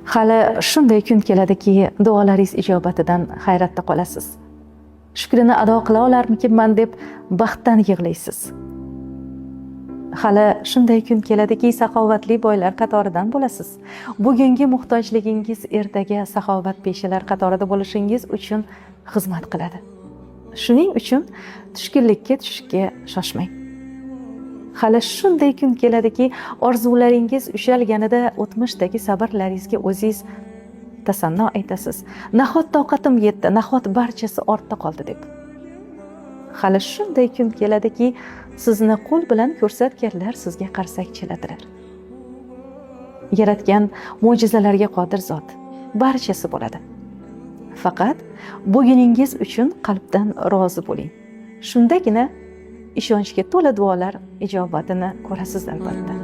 Hali shunday kun keladiki, duolaringiz ijobatidan hayratda qolasiz. Shukrini ado qila olarmikinman deb baxtdan yig'laysiz. Hali shunday kun keladiki, saxovatli boylar qatoridan bo'lasiz. Bugungi muhtojligingiz ertaga saxovat peshalar qatorida bo'lishingiz uchun xizmat qiladi. Shuning uchun tushkunlikka tushishga shoshmang. Hali shunday kun keladiki, orzularingiz ushalganida o'tmishdagi sabrlaringizga o'zingiz tasanno aytasiz. Nahot toqatim yetdi, nahot barchasi ortda qoldi deb. Hali shunday kun keladiki, sizni qo'l bilan ko'rsatganlar sizga qarsak chaladilar. Yaratgan mo'jizalarga qodir zot, barchasi bo'ladi. Faqat buguningiz uchun qalbdan rozi bo'ling. Shundagina ishonchga to'la duolar ijobatini ko'rasiz albatta.